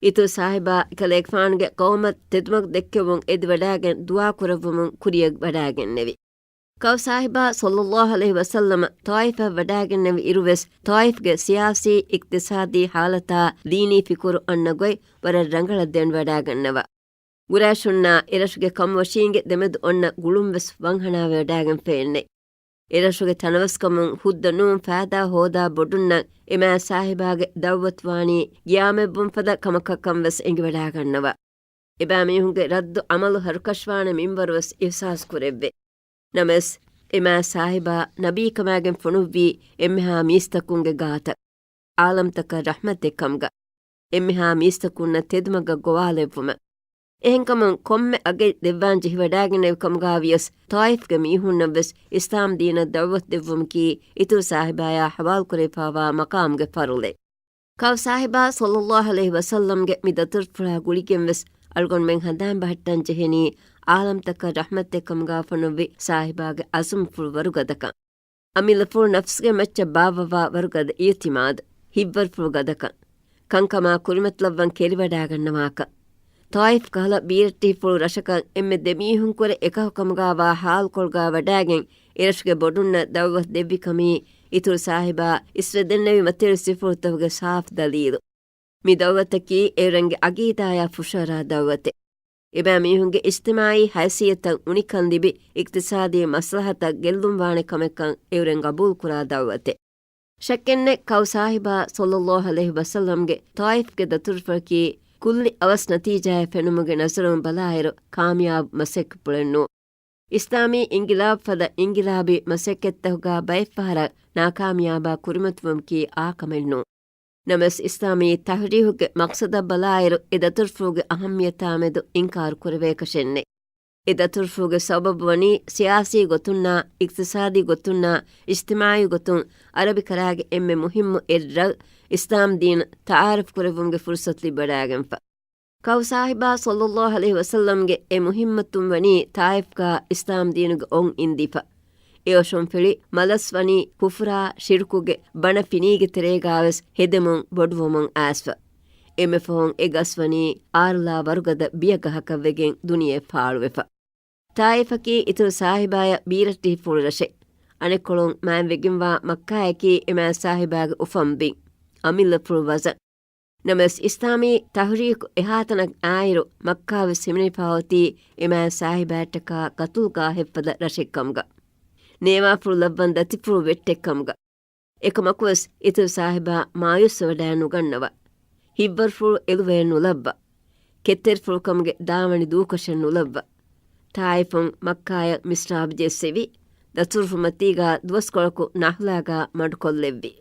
އިތުރު ސާހިބާ ކަލޭގެފާނުގެ ޤައުމަށް ތެދުމަގު ދެއްކެވުން އެދިވަޑާގެން ދުޢާ ކުރައްވަމުން ކުރިޔަށް ވަޑާގެންނެވި. ކައު ސާހިބާ ޞައްލައްލާހު ޢަލައިހި ވަސައްލަމަ ޠާއިފަށް ވަޑާގެންނެވި އިރުވެސް، ޠާއިފްގެ ސިޔާސީ އިޤްތިޞާދީ ޙާލަތާ ދީނީ ފިކުރު އަންނަ ގޮތް ވަރަށް ރަނގަޅަށް ދެނެވަޑާގަންނަވާ. ގުރައިޝުންނާ އެރަށުގެ ކަމުވަށީންގެ ދެމެދު އޮންނަ ގުޅުންވެސް ވަންހަނާވެވަޑާގެން ފެންނެ. އެރަށުގެ ތަނަވަސްކަމުން ހުއްދަ ނޫން ފައިދާ ހޯދާ ބޮޑުންނަށް އެމާ ސާހިބާގެ ދަޢުވަތު ވާނީ ގިޔާމެއްވުން ފަދަ ކަމަކަށްކަން ވެސް އެނގިވަޑާގަންނަވާ. އެބައިމީހުންގެ ރައްދު ޢަމަލު ހަރުކަށިވާނެ މިންވަރުވެސް އިޙްސާސް ކުރެއްވޭ. ނަމަވެސް، އެމާ ސާހިބާ ނަބީކަމާގެން ފޮނުއްވީ އެންމެހާ މީސްތަކުންގެ ގާތަށް، ޢާލަމްތަކަށް ރަޙްމަތެއް ކަމުގަ، އެންމެހާ މީސްތަކުންނަށް ތެދުމަގަށް ގޮވާލެއްވުމަށް. އެހެންކަމުން ކޮންމެ އަގެއް ދެއްވާން ޖެހިވަޑާގެންނެވި ކަމުގާ ވިޔަސް، ޠާއިފްގެ މީހުންނަށްވެސް އިސްލާމް ދީނަށް ދަޢުވަތު ދެއްވުމަކީ އިތުރު ސާހިބާޔާ ޙަވާލުކުރެވިފާވާ މަޤާމުގެ ފަރުޟެއް. ކައު ސާހިބާ ޞައްލައްލާހު ޢަލައިހި ވަސައްލަމްގެ މި ދަތުރުފުޅާ ގުޅިގެންވެސް އަޅުގަނޑުމެން ހަނދާން ބަހައްޓަން ޖެހެނީ، ޢާލަމްތަކަށް ރަޙްމަތެއް ކަމުގާ ފޮނުއްވި ސާހިބާގެ ޢަޒުމްފުޅު ވަރުގަދަކަން. އަމިއްލަފުޅު ނަފްސުގެ މައްޗަށް ބާއްވަވާ ވަރުގަދަ އިޢުތިމާދު، ހިތްވަރުފުޅު ގަދަކަން. ކަންކަމާ ކުރިމަތިލައްވަން ކެރިވަޑާގަންނަވާކަން. ޠާއިފް ކަހަލަ ބީރައްޓެހިފުޅު ރަށަކަށް އެންމެ ދެމީހުންކުރެ އެކަހަލަ ކަމުގާވާ ޙާލުކޮޅުގާ ވަޑާގެން އެރަށުގެ ބޮޑުންނަށް ދަޢުވަތު ދެއްވި ކަމީ އިތުރު ސާހިބާ އިސްވެ ދެންނެވި މަތިވެރި ސިފަފުޅުތަކުގެ ސާފު ދަލީލު. މި ދަޢުވަތަކީ އެއުރެންގެ އަގީދާޔާ ފުށަހަރާ ދަޢުވަތެއް. އެބައިމީހުންގެ އިޖްތިމާޢީ ހައިސިއްޔަތަށް އުނިކަން ލިބި، އިޤްތިޞާދީ މަސްލަހަތަށް ގެއްލުންވާނެ ކަމެއްކަން އެއުރެން ގަބޫލުކުރާ ދަޢުވަތެއް. ޝައްކެއްނެތް، ކައު ސާހިބާ ޞައްލައްލާހު ޢަލައިހި ވަސައްލަމްގެ ޠާއިފްގެ ދަތުރުފުޅަކީ ކުއްލި އަވަސް ނަތީޖާއެއް ފެނުމުގެ ނަޒަރުން ބަލާއިރު، ކާމިޔާބު މަސައްކަތްޕުޅެއް ނޫން. އިސްލާމީ އިންގިލާބު ފަދަ އިންގިލާބީ މަސައްކަތްތަކުގާ ބައެއްފަހަރަށް ނާކާމިޔާބާ ކުރިމަތިވުމަކީ އާކަމެއް ނޫން. ނަމަވެސް، އިސްލާމީ ތަޙްރީކުގެ މަޤްޞަދަށް ބަލާއިރު، އެ ދަތުރުފުޅުގެ އަހައްމިއްޔަތާމެދު އިންކާރު ކުރެވޭކަށެއްނެތް. އެ ދަތުރުފުޅުގެ ސަބަބު ވަނީ ސިޔާސީ ގޮތުންނާ، އިޤްތިޞާދީ ގޮތުންނާ، އިޖްތިމާޢީ ގޮތުން އަރަބިކަރާގެ އެންމެ މުހިއްމު އެއްރަށް އިސްލާމް ދީން ތަޢާރަފް ކުރެއްވުމުގެ ފުރުޞަތު ލިބިވަޑާގެންފަ. ކައު ސާހިބާ ޞައްލައްލާހު ޢަލައިހި ވަސައްލަމްގެ އެ މުހިއްމަތުން ވަނީ ޠާއިފްގާ އިސްލާމް ދީނުގެ އޮން އިންދިފަ. އެ އޮށުންފިޅި މަލަސް ވަނީ ކުފުރާ ޝިރުކުގެ ބަނަ ފިނީގެ ތެރޭގާވެސް ހެދެމުން ބޮޑުވަމުން އައިސްފަ. އެންމެ ފަހުން އެ ގަސް ވަނީ އާރުލާ ވަރުގަދަ ބިޔަ ގަހަކަށް ވެގެން ދުނިޔެ ފާޅުވެފަ. ޠާއިފަކީ އިތުރު ސާހިބާޔަށް ބީރައްޓިހިފުޅު ރަށެއް. އަނެއްކޮޅުން މާތްވެގެންވާ މައްކާޔަކީ އެ މާތް ސާހިބާގެ އުފަން ބިން. އަމިއްލަފުޅު ވަޒަން. ނަމަވެސް، އިސްލާމީ ތަޙްރީކު އެހާތަނަށް އާއިރު، މައްކާވެސް ހިމެނިފަ އޮތީ އެ މާތް ސާހިބާއަށްޓަކާ ގަތުލުގާ ހެއްފަދަ ރަށެއްކަމުގަ. ނޭވާފުޅު ލައްވަން ދަތިފުޅު ވެއްޓެއްކަމުގަ. އެކަމަކުވެސް، އިތުރު ސާހިބާ މާޔޫސްވެވަޑައެއް ނުގަންނަވާ. ހިތްވަރުފުޅު އެލުވައެއް ނުލައްވާ. ކެތްތެރިފުޅުކަމުގެ ދާވަނި ދޫކޮށެއް ނުލައްވާ. ޠާއިފުން މައްކާޔަށް މިސްރާބު ޖެއްސެވި، ދަތުރުފުޅުމަތީގާ ދުވަސްކޮޅަކު ނަޚްލާގާ މަޑުކޮށްލެއްވި.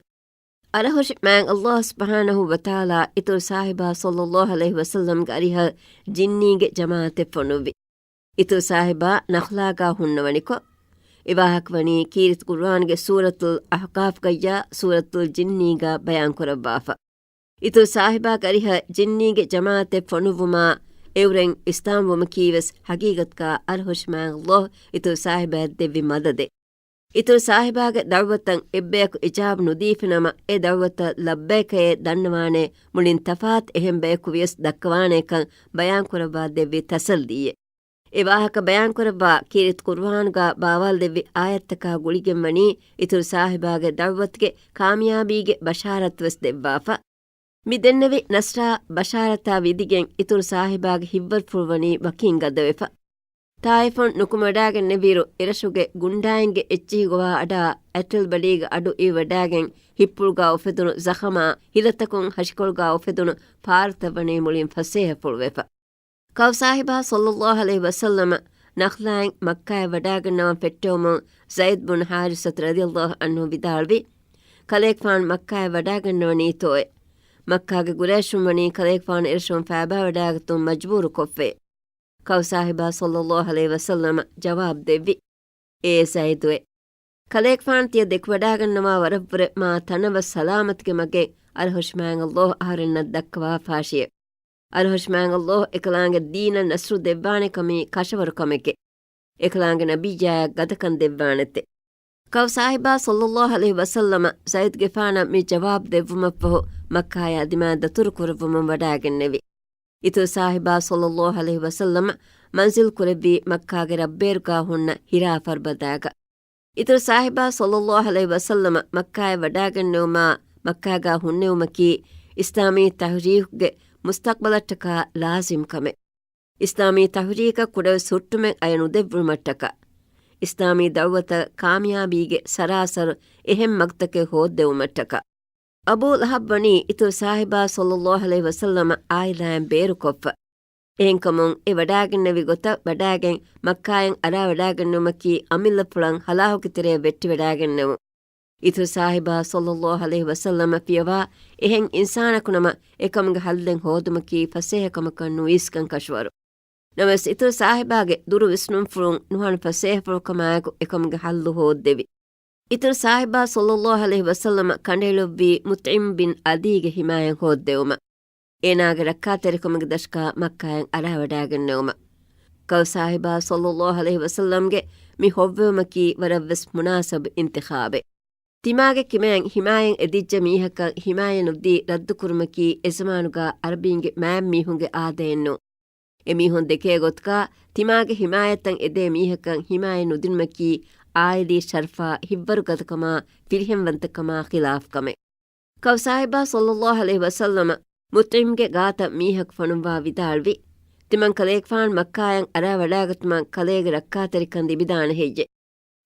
އަރަހުށި މާތް ﷲ ސުބްޙާނަހޫ ވަތަޢާލާ އިތުރު ސާހިބާ ޞައްލައްލާހު ޢަލައިހި ވަސައްލަމްގެ އަރިހަށް ޖިންނީގެ ޖަމާޢަތެއް ފޮނުއްވި. އިތުރު ސާހިބާ ނަޚްލާގާ ހުންނަވަނިކޮށް، އެ ވާހަކަ ވަނީ ކީރިތި ޤުރުއާންގެ ސޫރަތުލް އަޙްޤާފްގައްޔާ ސޫރަތުލް ޖިންނީގާ ބަޔާން ކުރައްވާފަ. އިތުރު ސާހިބާގެ އަރިހަށް ޖިންނީގެ ޖަމާޢަތެއް ފޮނުއްވުމާ، އެއުރެން އިސްލާމްވުމަކީވެސް ޙަޤީޤަތުގާ އަރަހުށި މާތް ﷲ އިތުރު ސާހިބާއަށް ދެއްވި މަދަދެއް. އިތުރު ސާހިބާގެ ދަޢުވަތަށް އެއްބަޔަކު އިޖާބަ ނުދީފިނަމަ، އެ ދަޢުވަތަށް ލައްބައިކައޭ ދަންނަވާނޭ، މުޅިން ތަފާތު އެހެން ބަޔަކު ވިޔަސް ދައްކަވާނޭކަން ބަޔާންކުރައްވާ ދެއްވި ތަސައްލީއެއް. އެ ވާހަކަ ބަޔާންކުރައްވާ ކީރިތި ޤުރުއާނުގާ ބާވާލްދެއްވި އާޔަތްތަކާ ގުޅިގެން ވަނީ، އިތުރު ސާހިބާގެ ދަޢުވަތުގެ ކާމިޔާބީގެ ބަޝާރަތުވެސް ދެއްވާފަ. މި ދެންނެވި ނަޞްރާ ބަޝާރަތާ ވިދިގެން އިތުރު ސާހިބާގެ ހިތްވަރުފުޅު ވަނީ ވަކިން ގަދަވެފަ. ޠާއިފުން ނުކުމެވަޑާގެންނެވިއިރު، އެރަށުގެ ގުންޑާއިންގެ އެއްޗިހި ގޮވާ އަޑާ އަތޮޅު ބަޑީގެ އަޑު އިވިވަޑާގެން ހިތްޕުޅުގާ އުފެދުނު ޒަޚަމާ، ހިލަތަކުން ހަށިކޮޅުގާ އުފެދުނު ފާރުތައް ވަނީ މުޅިން ފަސޭހަފުޅުވެފަ. ކައު ސާހިބާ ޞައްލައްލާހު ޢަލައިހި ވަސައްލަމަ ނަޚްލާއިން މައްކާއަށް ވަޑާގަންނަވަން ފެއްޓެވުމުން ޒައިދު ބުން ޙާރިސަތު ރަޟިޔައްލާހު ޢަންހު ވިދާޅުވި، ކަލޭގެފާނު މައްކާއަށް ވަޑާގަންނަވަނީތޯއޭ؟ މައްކާގެ ގުރައިޝުން ވަނީ ކަލޭގެފާނު އެރަށުން ފައިބާވަޑާގަތުން މަޖްބޫރުކޮށްފައޭ. ކައު ސާހިބާ ޞައްލައްލާހު ޢަލައިހި ވަސައްލަމަ ޖަވާބު ދެއްވި، އޭ ޒައިދުއޭ! ކަލޭގެފާނު ތިޔަ ދެކިވަޑާގަންނަވާ ވަރަށްވުރެ މާ ތަނަވަސް ސަލާމަތުގެ މަގެއް އަރަހުށި މާތް ﷲ އަހަރެންނަށް ދައްކަވާފާށިއެވެ. އަރަހުށި މާތް ﷲ އެކަލާނގެ ދީނަށް ނަޞްރު ދެއްވާނެ ކަމީ ކަށަވަރު ކަމެކެވެ. އެކަލާނގެ ނަބިއްޔާއަށް ގަދަކަން ދެއްވާނެތެ. ކައު ސާހިބާ ޞައްލައްލާހު ޢަލައިހި ވަސައްލަމަ ޒައިދުގެފާނަށް މި ޖަވާބު ދެއްވުމަށްފަހު، މައްކާޔާ ދިމާ ދަތުރު ކުރެއްވުމުން ވަޑާގެންނެވި. އިތުރު ސާހިބާ ޞައްލައްލާހު ޢަލައިހި ވަސައްލަމަ މަންޒިލް ކުރެއްވީ މައްކާގެ ރަށްބޭރުގާ ހުންނަ ހިރާ ފަރުބަދާގަ. އިތުރު ސާހިބާ ޞައްލައްލާހު ޢަލައިހި ވަސައްލަމަ މައްކާއަށް ވަޑާގެންނެވުމާ، މައްކާގާ ހުންނެވުމަކީ، އިސްލާމީ ތަޙްރީކުގެ މުސްތަޤްބަލަށްޓަކާ ލާޒިމް ކަމެއް. އިސްލާމީ ތަޙްރީކަށް ކުޑަވެސް ހުއްޓުމެއް އަޔަ ނުދެއްވުމަށްޓަކާ، އިސްލާމީ ދަޢުވަތަށް ކާމިޔާބީގެ ސަރާސަރު އެހެން މަގުތަކެއް ހޯއްދެވުމަށްޓަކާ. އަބޫ ލަހަބް ވަނީ އިތުރު ސާހިބާ ޞައްލައްލާހު ޢަލައިހި ވަސައްލަމަ ޢާއިލާއިން ބޭރުކޮށްފަ. އެހެންކަމުން އެ ވަޑާގެންނެވި ގޮތަށް ވަޑާގެން މައްކާއިން އަރާވަޑާގެންނެވުމަކީ އަމިއްލަފުޅަށް ހަލާކުގެ ތެރެއަށް ވެއްޓިވަޑާގެންނެވުން. އިތުރު ސާހިބާ ޞައްލައްލާހު ޢަލައިހި ވަސައްލަމަ ފިޔަވާ އެހެން އިންސާނަކު ނަމަ އެކަމުގެ ހައްލެއް ހޯދުމަކީ ފަސޭހަކަމަކަށް ނުއީސްކަން ކަށަވަރު. ނަމަވެސް އިތުރު ސާހިބާގެ ދުރު ވިސްނުންފުޅުން ނުހަނު ފަސޭހަފުޅުކަމާއެކު އެކަމުގެ ހައްލު ހޯއްދެވި. އިތުރު ސާހިބާ ޞައްލައްލާހު ޢަލައިހި ވަސައްލަމަ ކަނޑައެޅުއްވީ މުޠްޢިމް ބިން ޢަދީގެ ޙިމާޔަތް ހޯއްދެވުމަށް. އޭނާގެ ރައްކާތެރިކަމުގެ ދަށުގާ މައްކާއިން އަރާވަޑާގެންނެވުމަށް. ކައު ސާހިބާ ޞައްލައްލާހު ޢަލައިހި ވަސައްލަމްގެ މި ހޮއްވެވުމަކީ ވަރަށްވެސް މުނާސަބު އިންތިޚާބެއް. ތިމާގެ ކިމައިން ޙިމާޔަތް އެދިއްޖެ މީހަކަށް ޙިމާޔަތް ނުދީ ރައްދުކުރުމަކީ އެޒަމާނުގާ ޢަރަބީންގެ މާތް މީހުންގެ އާދައެއްނޫން. އެމީހުން ދެކޭ ގޮތުގާ ތިމާގެ ޙިމާޔަތަށް އެދޭ މީހަކަށް ޙިމާޔަތް ނުދިނުމަކީ އާއިލީ ޝަރަފާ ހިތްވަރުގަދަކަމާ ފިރިހެންވަންތަކަމާ ޚިލާފްކަމެއް. ކައު ސާހިބާ ޞައްލައްލާހު ޢަލައިހި ވަސައްލަމަ މުޠްޢިމްގެ ގާތަށް މީހަކު ފޮނުއްވާ ވިދާޅުވި، ތިމަން ކަލޭގެފާނު މައްކާޔަށް އަރާވަޑާގަތުމަން ކަލޭގެ ރައްކާތެރިކަން ލިބިދާނެ ހެއްޔެ؟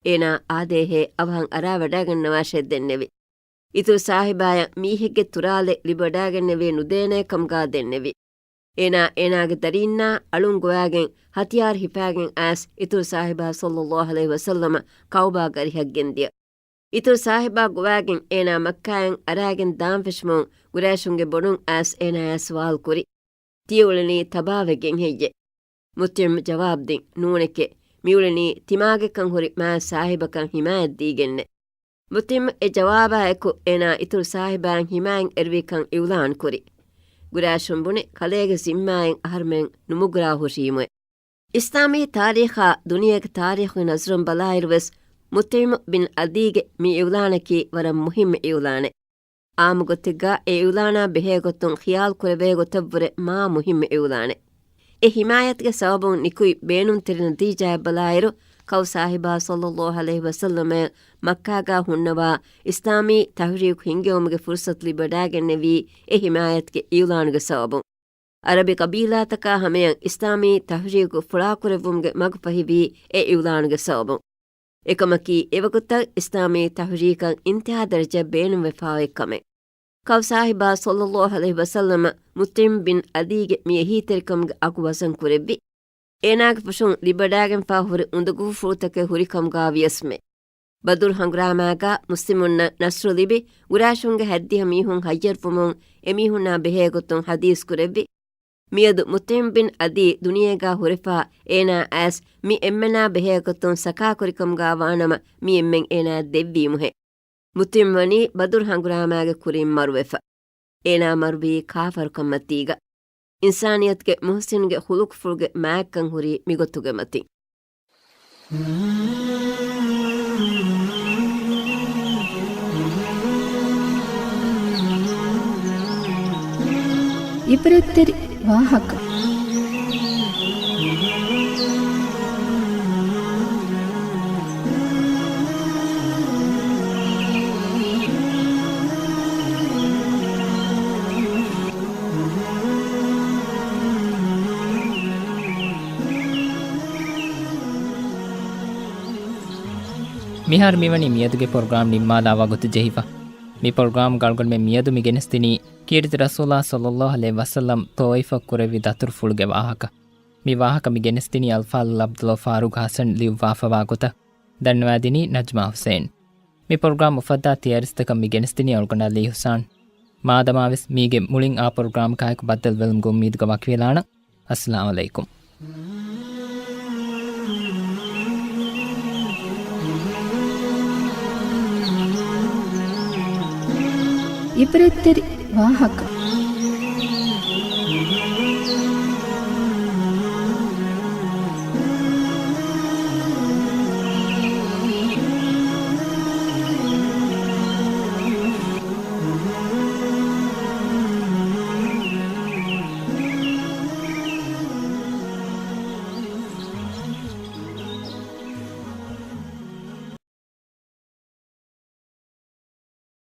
އޭނާ އާދޭހޭ އަވަހަށް އަރާވަޑާގަންނަވާށޭ ދެންނެވި. އިތުރު ސާހިބާޔަށް މީހެއްގެ ތުރާލެއް ލިބިވަޑާގެންނެވިއެއް ނުދޭނޭ ކަމުގާ ދެންނެވި. އޭނާ އޭނާގެ ދަރީންނާ އަޅުން ގޮވާގެން ހަތިޔާރު ހިފާގެން އައިސް އިތުރު ސާހިބާ ޞައްލައްލާހު ޢަލައިހި ވަސައްލަމަ ކައުބާގެ އަރިހަށް ގެންދިޔަ. އިތުރު ސާހިބާ ގޮވާގެން އޭނާ މައްކާއިން އަރާގެން ދާން ފެށުމުން ގުރައިޝުންގެ ބޮޑުން އައިސް އޭނާޔާ ސުވާލު ކުރި. ތިޔަ އުޅެނީ ތަބާވެގެން ހެއްޔެ؟ މުޠްޢިމް ޖަވާބު ދިން، ނޫނެކޭ، މިއުޅެނީ ތިމާގެކަން ހުރި މާތް ސާހިބަކަށް ހިމާޔަތް ދީގެންނެ. މުޠްޢިމް އެ ޖަވާބާ އެކު އޭނާ އިތުރު ސާހިބާއިން ހިމާޔަތް އެރުވިކަން އިޢުލާން ކުރި. ގުރައިޝުން ބުނި ކަލޭގެ ޒިންމާއިން އަހަރުމެން ނުމުގުރާ ހުށީމުއޭ. އިސްލާމީ ތާރީޚާ ދުނިޔޭގެ ތާރީޚުގެ ނަޒަރުން ބަލާއިރުވެސް، މުޠްޢިމް ބިން ޢަދީގެ މި އިޢުލާނަކީ ވަރަށް މުހިއްމު އިޢުލާނެއް. އާއްމު ގޮތެއްގާ އެ އިޢުލާނާ ބެހޭގޮތުން ޚިޔާލު ކުރެވޭ ގޮތަށްވުރެ މާ މުހިއްމު އިޢުލާނެއް. އެ ހިމާޔަތުގެ ސަބަބުން ނިކުތް ބޭނުންތެރި ނަތީޖާއެއް ބަލާއިރު، ކައު ސާހިބާ ޞައްލައްލާހު ޢަލައިހި ވަސައްލަމައަށް މައްކާގާ ހުންނަވާ އިސްލާމީ ތަޙްރީކު ހިންގެވުމުގެ ފުރުޞަތު ލިބިވަޑާގެންނެވީ އެ ހިމާޔަތުގެ އިޢުލާނުގެ ސަބަބުން. ޢަރަބި ޤަބީލާތަކާ ހަމަޔަށް އިސްލާމީ ތަޙްރީކު ފުޅާކުރެއްވުމުގެ މަގު ފަހިވީ އެ އިޢުލާނުގެ ސަބަބުން. އެކަމަކީ، އެވަގުތަށް އިސްލާމީ ތަޙްރީކަށް އިންތިހާ ދަރަޖައަށް ބޭނުންވެފާ އޮތް ކަމެއް. ކައު ސާހިބާ ޞައްލައްލާހު ޢަލައިހި ވަސައްލަމަ މުޠްޢިމް ބިން ޢަދީގެ މި އެހީތެރިކަމުގެ އަގު ވަޒަން ކުރެއްވި. އޭނާގެ ފުށުން ލިބިވަޑާގެންފާ ހުރި އުނދަގޫފުޅުތަކެއް ހުރިކަމުގާ ވިޔަސްމެ. ބަދުރު ހަނގުރާމާގާ މުސްލިމުންނަށް ނަޞްރު ލިބި، ގުރައިޝުންގެ ހަތްދިހަ މީހުން ހައްޔަރުވުމުން އެމީހުންނާ ބެހޭގޮތުން ޙަދީޘް ކުރެއްވި. މިއަދު މުޠްޢިމް ބިން ޢަދީ ދުނިޔޭގާ ހުރެފާ އޭނާ އައިސް މި އެންމެނާ ބެހޭގޮތުން ސަކާކުރިކަމުގާ ވާނަމަ މި އެންމެން އޭނާ ދެއްވީމުހޭ. މުޠްޢިމް ވަނީ ބަދުރު ހަނގުރާމާގެ ކުރިން މަރުވެފަ. އޭނާ މަރުވީ ކާފަރުކަންމަތީގަ. އިންސާނިއްޔަތުގެ މުޙްސިނުގެ ޚުލުޤުފުޅުގެ މާތްކަން ހުރީ މިގޮތުގެ މަތިން. އިބްރަތްތެރި ވާހަކަ. މިހާރު މިވަނީ މިއަދުގެ ޕްރޮގްރާމް ނިންމާލާ ވަގުތު ޖެހިފަ. މި ޕްރޮގްރާމްގަ އަޅުގަނޑުމެން މިއަދު މި ގެނެސްދިނީ ކީރިތި ރަސޫލާ ޞައްލައްލާހު ޢަލައިހި ވަސައްލަމް ޠާއިފަށް ކުރެއްވި ދަތުރުފުޅުގެ ވާހަކަ. މި ވާހަކަ މި ގެނެސްދިނީ އަލްފާޟިލް ޢަބްދުﷲ ފާރޫޤް ޙަސަން ލިޔުއްވާފަވާ ގޮތަށް. ދަންނަވާދިނީ ނަޖްމާ ޙުސެން. މި ޕްރޮގްރާމް އުފައްދާ ތިޔަރިސްތަކަށް މި ގެނެސްދިނީ އަޅުގަނޑާ ލީ ޙުސާން. މާދަމާވެސް މީގެ މުޅިން އާ ޕްރޮގްރާމަކާއެކު ބައްދަލުވެލުމުގެ އުއްމީދުގަ ވަކިވެލާނަން. އައްސަލާމު ޢަލައިކުމް. އިބްރަތްތެރި ވާހަކަ.